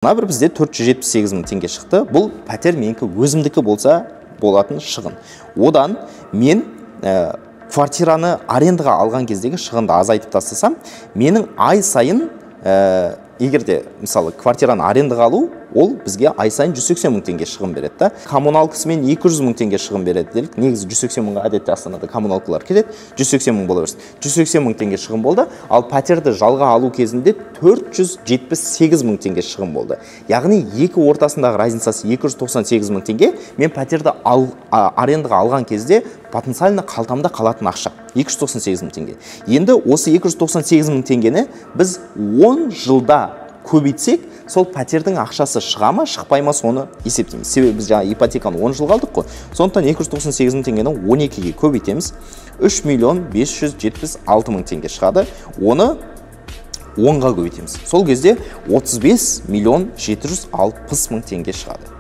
Мына бір бізде 478 мың теңге шықты. Бұл пәтер менікі, өзімдікі болса болатын шығын. Одан мен квартираны арендаға алған кездегі шығынды азайтып тастасам, менің ай сайын, егер де мысалы квартираны арендаға алу, ол бізге ай сайын 180 мың теңге шығын береді да. Коммуналкасымен 200 мың теңге шығын береді делік. Негізі 180 мыңға әдетте Астанада коммуналкалар келеді, 180 мың бола берсін. 180 мың теңге шығын болды, ал пәтерді жалға алу кезінде 478 мың теңге шығын болды. Яғни екі ортасындағы разницасы 298 мың теңге. Мен пәтерді арендаға алған кезде потенциально қалтамда қалатын ақша 298 мың теңге. Енді осы 298 мың теңгені біз 10 жылда көбейтсек, сол пәтердің ақшасы шыға ма, шықпай ма, соны есептейміз. Себебі біз жаңа ипотеканы 10 жылға алдық қой. Сондықтан 298 мың теңгені 12-ге көбейтеміз. 3 миллион 576 мың теңге шығады. Оны 10-ға көбейтеміз. Сол кезде 35 миллион 760 мың теңге шығады.